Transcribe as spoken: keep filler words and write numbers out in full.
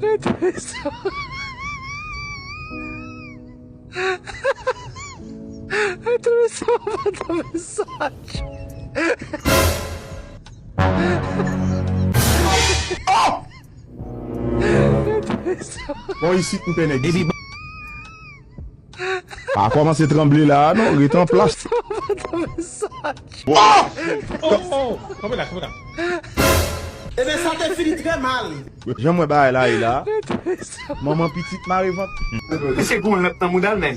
Retire sa. Retire sa, manda mesaj. Retire sa. Bon, isit m pè nèg isit. Pa kòmanse tranble la a non, ret an plas. Retire sa, manda mesaj. Oh, oh, kanpe la, kanpe la. Ebyen, sa te fini trè mal. Jan m wè bagay la ye la. Manman pitit mare vant. Mesye gon lòt nan mouda l menm.